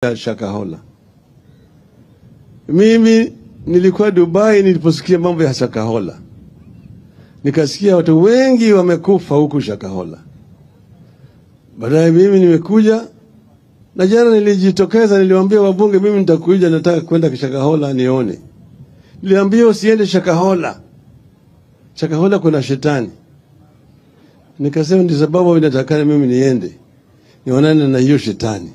Shakahola. Mimi nilikuwa Dubai niliposikia mambo ya Shakahola. Nikasikia watu wengi wamekufa huku Shakahola. Baadaye mimi nimekuja na jana nilijitokeza, niliwaambia wabunge mimi nitakuja, nataka kwenda Shakahola nione. Niliambia usiende Shakahola. Shakahola kuna shetani. Nikasema ndio sababu inatakana mimi niende nionane na hiyo shetani.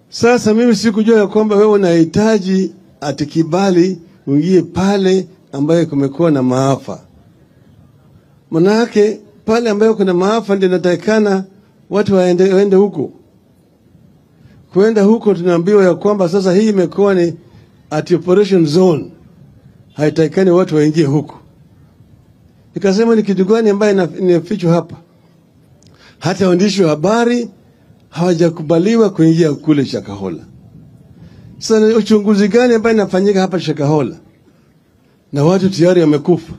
Sasa mimi sikujua ya kwamba wewe unahitaji ati kibali uingie pale ambaye kumekuwa na maafa. Manake pale ambayo kuna maafa ndio inatakikana watu waende huko. Kuenda huko tunaambiwa ya kwamba sasa hii imekuwa ni ati operation zone. Haitakikani watu waingie huko. Nikasema ni kitu gani ambaye inafichwa hapa? Hata waandishi wa habari hawajakubaliwa kuingia kule Shakahola. Sasa uchunguzi gani ambaye inafanyika hapa Shakahola? Na watu tayari wamekufa.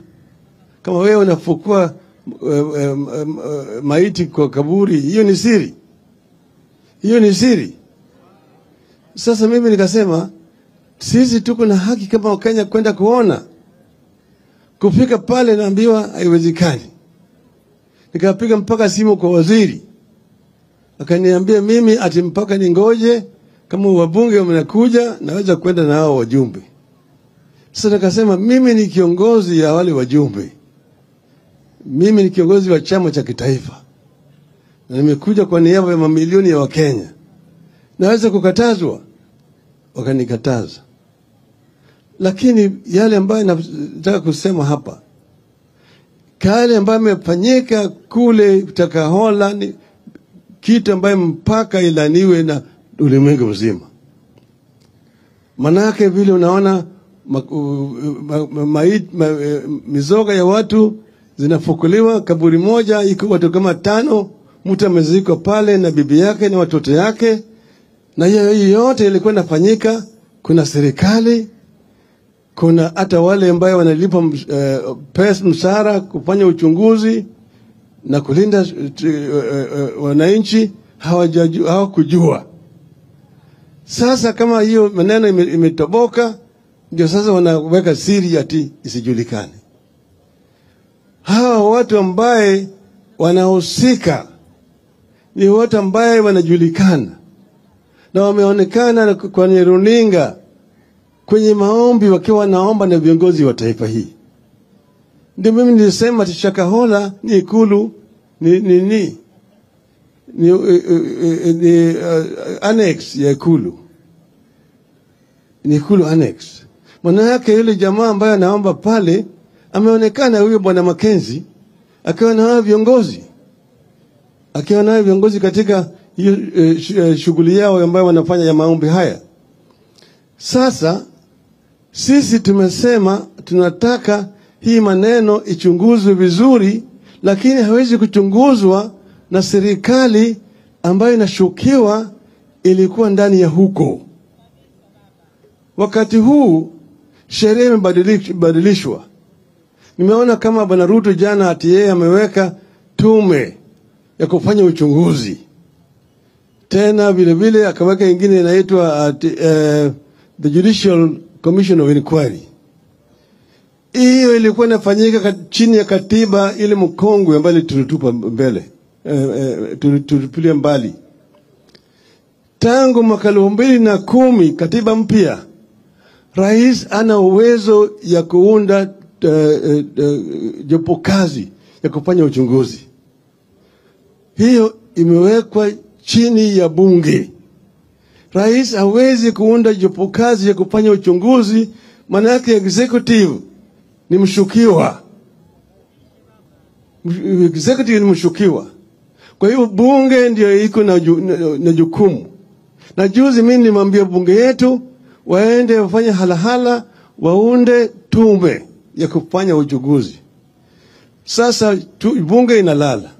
Kama wewe unafukua maiti kwa kaburi, hiyo ni siri. Hiyo ni siri. Sasa mimi nikasema sisi tuko na haki kama Wakenya kwenda kuona. Kufika pale naambiwa haiwezekani. Nikapiga mpaka simu kwa waziri. Akaniambia mimi ati mpaka ningoje kama wabunge wamekuja naweza kwenda na hao wajumbe. Sasa nikasema mimi ni kiongozi ya wale wajumbe. Mimi ni kiongozi wa chama cha kitaifa. Na nimekuja kwa niaba ya mamilioni ya Wakenya. Naweza kukatazwa? Wakanikataza. Lakini yale ambayo nataka kusema hapa, kale ambayo imefanyika kule Shakahola ni kitu ambayo mpaka ilaniwe na ulimwengu mzima. Manake vile unaona mizoga ya watu zinafukuliwa, kaburi moja iko watu kama 5, mtu amezikwa pale na bibi yake na watoto yake. Na hiyo yote ilikuwa inafanyika, kuna serikali, kuna hata wale ambao wanalipa pesa mshahara kufanya uchunguzi na kulinda wananchi, hawakujua. Sasa kama hiyo maneno imetoboka, ndio sasa wanaweka siri ati isijulikane. Hawa watu ambaye wanahusika ni watu ambaye wanajulikana na wameonekana kwenye runinga, kwenye maombi wakiwa wanaomba na viongozi wa taifa hii. Ndio mimi nilisema Shakahola ni ikulu, ni annex ya ikulu. Ni ikulu annex. Maana yake yule jamaa ambaye anaomba pale ameonekana huyo bwana Mackenzie akiwa na viongozi. Akiwa na viongozi katika shughuli yao ambayo wanafanya ya maombi haya. Sasa sisi tumesema tunataka hii maneno ichunguzwe vizuri, lakini hawezi kuchunguzwa na serikali ambayo inashukiwa ilikuwa ndani ya huko. Wakati huu sheria imebadilishwa. Nimeona kama bwana Ruto jana ati yeye ameweka tume ya kufanya uchunguzi. Tena vile vile akaweka ingine inaitwa the Judicial Commission of Inquiry. Hiyo ilikuwa inafanyika chini ya katiba ile mkongwe ambayo tulitupa mbele, tulipilia mbali. Tangu mwaka 2010 katiba mpya, rais ana uwezo ya kuunda jopo kazi ya kufanya uchunguzi. Hiyo imewekwa chini ya bunge. Rais hawezi kuunda jopo kazi ya kufanya uchunguzi, maana yake executive ni mshukiwa. Executive ni mshukiwa. Kwa hiyo bunge ndio iko na jukumu. Na juzi mimi nilimwambia bunge yetu waende wafanye halahala, waunde tume ya kufanya uchunguzi. Sasa bunge inalala.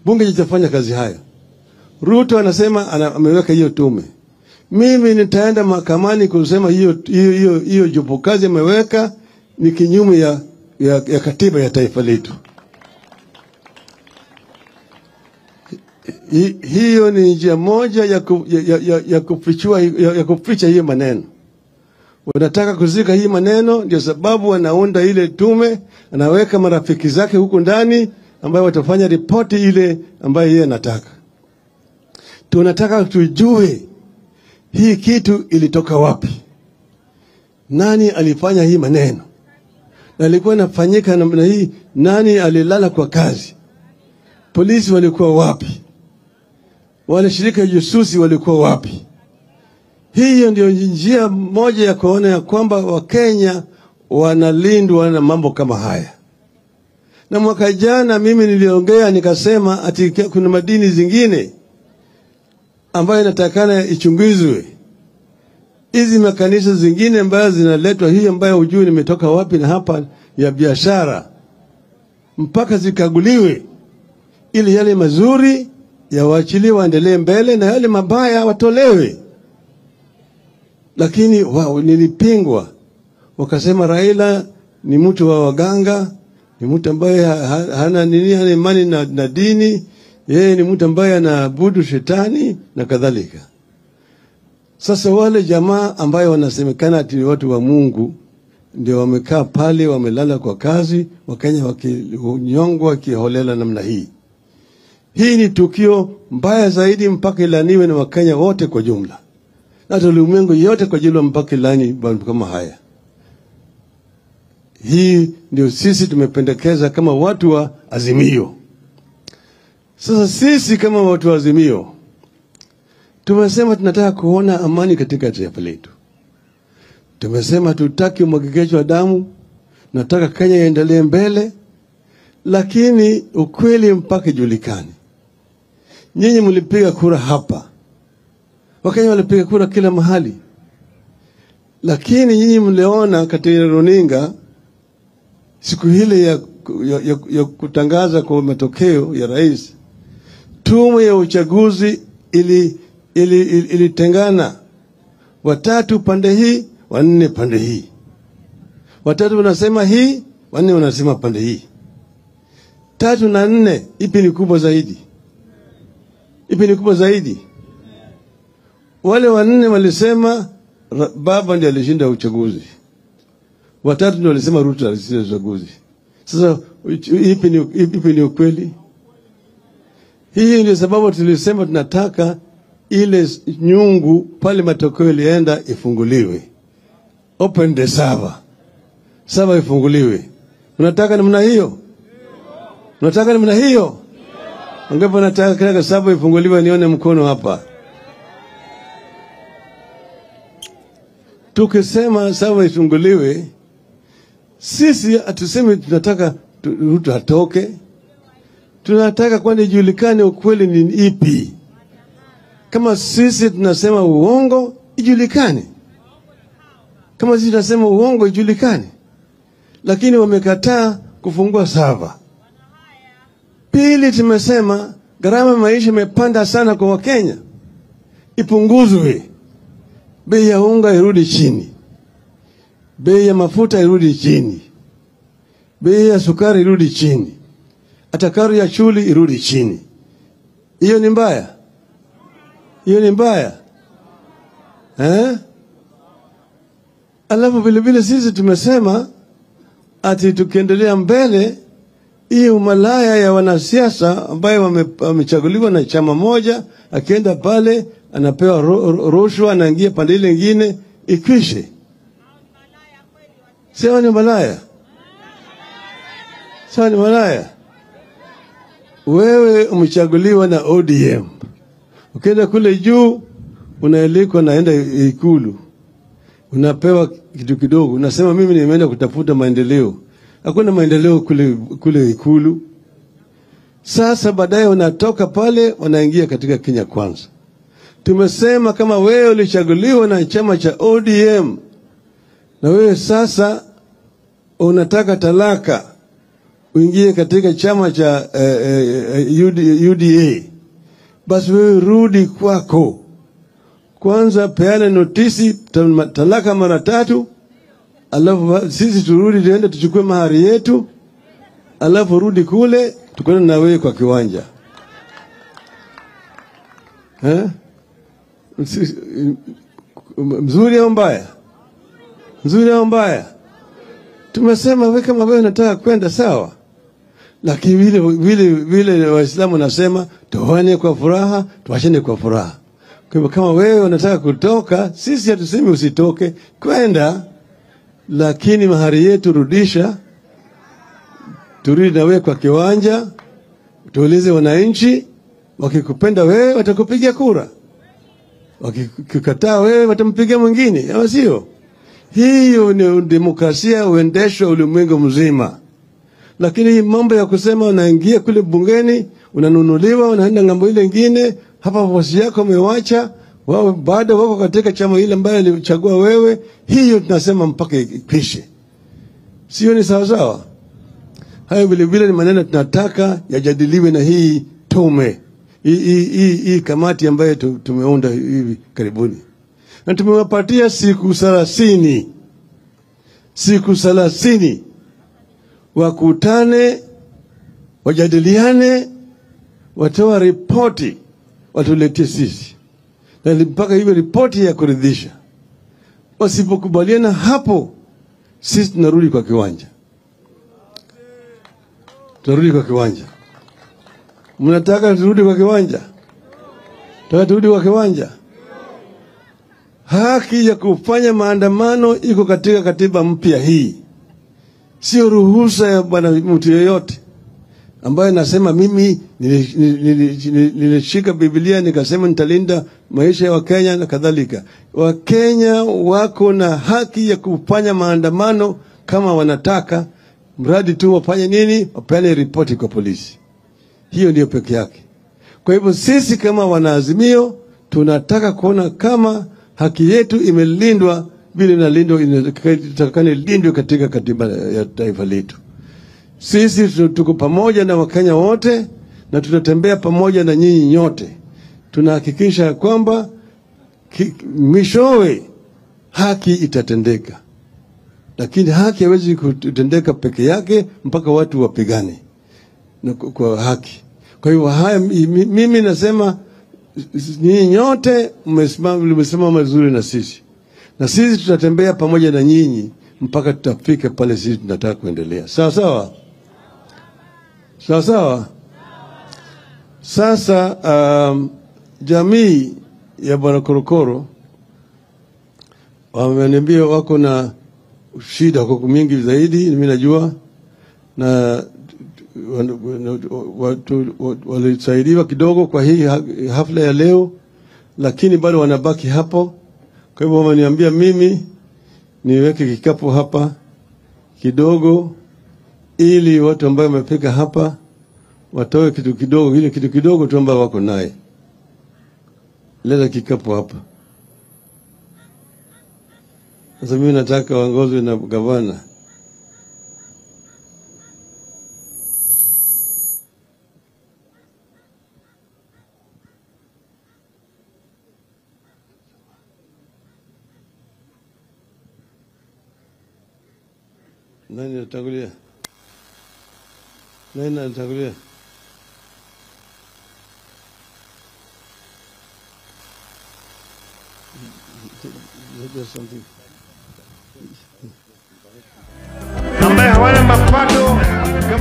Bunge litafanya kazi hayo. Ruto anasema ameweka hiyo tume. Mimi nitaenda mahakamani kusema hiyo jopo kazi ameweka ni kinyume ya katiba ya taifa letu. Hiyo ni njia moja ya kuficha hiyo maneno. Wanataka kuzika hii maneno, ndio sababu wanaunda ile tume, anaweka marafiki zake huku ndani ambayo watafanya ripoti ile ambayo yeye anataka. Tunataka tujue hii kitu ilitoka wapi, nani alifanya hii maneno, na ilikuwa inafanyika namna hii, nani alilala kwa kazi, polisi walikuwa wapi, wale shirika jususi walikuwa wapi. Hiyo ndio njia moja ya kuona ya kwamba Wakenya wanalindwa na mambo kama haya. Na mwaka jana mimi niliongea nikasema ati kuna madini zingine ambayo inatakana ichunguzwe. Hizi makanisa zingine ambazo zinaletwa hii ambayo hujui nimetoka wapi na hapa ya biashara, mpaka zikaguliwe ili yale mazuri yawaachiliwe waendelee mbele na yale mabaya watolewe. Lakini wao nilipingwa, wakasema Raila ni mtu wa waganga, ni mtu ambaye hana nini, hana imani na dini, yeye ni mtu ambaye anaabudu shetani na kadhalika. Sasa wale jamaa ambayo wanasemekana ati ni watu wa Mungu ndio wamekaa pale, wamelala kwa kazi, Wakenya wakinyongwa kiholela namna hii. Hii ni tukio mbaya zaidi mpaka ilaniwe na Wakenya wote kwa jumla, na ulimwengu yote kwa jumla, mpaka ilani kama haya. Hii ndio sisi tumependekeza kama watu wa Azimio. Sasa sisi kama watu wa Azimio tumesema tunataka kuona amani katika taifa letu. Tumesema tutaki umwagikaji wa damu, nataka Kenya iendelee mbele, lakini ukweli mpaka ijulikane. Nyinyi mlipiga kura hapa, Wakenya walipiga kura kila mahali, lakini nyinyi mliona katika runinga siku ile ya kutangaza kwa matokeo ya rais, tume ya uchaguzi ilitengana, watatu pande hii, wanne pande hii. Watatu wanasema hii, wanne wanasema pande hii. 3 na 4, ipi ni kubwa zaidi? Ipi ni kubwa zaidi? Wale wanne walisema baba ndiye alishinda uchaguzi, watatu ndio walisema Ruto alishinda uchaguzi. Sasa ipi ni ukweli? Hii ndio sababu tulisema tunataka ile nyungu pale matokeo ilienda ifunguliwe. Open the server. Server ifunguliwe. Unataka namna hiyo? Unataka namna hiyo? Angapo nataka server ifunguliwe, nione mkono hapa. Tukisema server ifunguliwe, sisi hatusemi tunataka Ruto atoke. Tunataka kwani ijulikane ukweli ni ipi. Kama sisi tunasema uongo, ijulikane. Kama sisi tunasema uongo, ijulikane. Lakini wamekataa kufungua server. Pili, tumesema gharama maisha imepanda sana kwa Wakenya, ipunguzwe. Bei ya unga irudi chini, bei ya mafuta irudi chini, bei ya sukari irudi chini, hata karo ya shule irudi chini. Hiyo ni mbaya? Hiyo ni mbaya? Eh? Alafu vile vile sisi tumesema ati tukiendelea mbele, hii umalaya ya wanasiasa ambayo wamechaguliwa na chama moja, akienda pale anapewa rushwa, anaingia pande ile nyingine, ikwishe. Sio ni malaya? Sio ni malaya? Wewe umechaguliwa na ODM, ukienda kule juu unaelikwa, naenda Ikulu, unapewa kitu kidogo, unasema mimi nimeenda kutafuta maendeleo. Hakuna maendeleo kule Ikulu. Sasa baadaye unatoka pale unaingia katika Kenya Kwanza. Tumesema kama wewe ulichaguliwa na chama cha ODM na wewe sasa unataka talaka uingie katika chama cha UDA, basi wewe rudi kwako. Kwanza peana notisi talaka mara 3, alafu sisi turudi tuende tuchukue mahari yetu, alafu rudi kule tukutane na wewe kwa kiwanja. Eh? Mzuri au mbaya? Mzuri au mbaya? Tumesema wewe kama wewe unataka kwenda sawa. Lakini vile Waislamu nasema tuone kwa furaha, tuachane kwa furaha. Kwa hivyo kama wewe unataka kutoka, sisi hatusemi usitoke, kwenda, lakini mahari yetu rudisha. Turudi na wewe kwa kiwanja, tuulize wananchi, wakikupenda wewe watakupigia kura. Wakikukataa wewe watampigia mwingine, ama sio? Hiyo ni demokrasia uendeshwa ulimwengu mzima. Lakini hii mambo ya kusema unaingia kule bungeni, unanunuliwa, unaenda ngambo ile nyingine, hapa bosi yako umewacha, wao bado wako katika chama ile ambayo ilichagua wewe, hiyo tunasema mpaka ikwishe. Sio ni sawa sawa? Hayo vile vile ni maneno tunataka yajadiliwe na hii tume, hii kamati ambayo tumeunda hivi karibuni. Na tumewapatia siku 30. Siku 30 wakutane, wajadiliane, watoa ripoti, watuletee sisi. Na mpaka hiyo ripoti ya kuridhisha. Wasipokubaliana hapo, sisi tunarudi kwa kiwanja. Tunarudi kwa kiwanja. Mnataka turudi kwa kiwanja? Tunataka turudi kwa kiwanja. Haki ya kufanya maandamano iko katika katiba mpya hii. Sio ruhusa ya bwana mtu yeyote ambaye nasema mimi nilishika Biblia nikasema nitalinda maisha ya Wakenya na kadhalika. Wakenya wako na haki ya kufanya maandamano kama wanataka, mradi tu wafanye nini? Wapeane ripoti kwa polisi. Hiyo ndiyo peke yake. Kwa hivyo sisi kama wanaazimio tunataka kuona kama haki yetu imelindwa vile inalindwa, inatakikana ilindwe katika katiba ya taifa letu. Sisi tuko pamoja na Wakenya wote na tutatembea pamoja na nyinyi nyote. Tunahakikisha kwamba mwishowe haki itatendeka. Lakini haki haiwezi kutendeka peke yake mpaka watu wapigane na kwa haki. Kwa hivyo haya, mimi nasema nyinyi nyote mmesimama mazuri na sisi. Na sisi tutatembea pamoja na nyinyi mpaka tutafika pale sisi tunataka kuendelea. Sawa sawa? Sawa sawa? Sasa jamii ya Bwana Korokoro wameniambia wako na shida kwa mingi zaidi, mimi najua, na walisaidiwa kidogo kwa hii hafla ya leo, lakini bado wanabaki hapo. Kwa hivyo wameniambia mimi niweke kikapu hapa kidogo ili watu ambao wamefika hapa watoe kitu kidogo, ile kitu kidogo tu ambao wako naye. Leta kikapu hapa. Sasa mimi nataka waongozwe na gavana. Nani anatangulia? Nani anatangulia? There's something. Ambaye hawana mapato.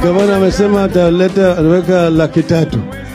Gavana amesema ataleta, ataweka 300,000.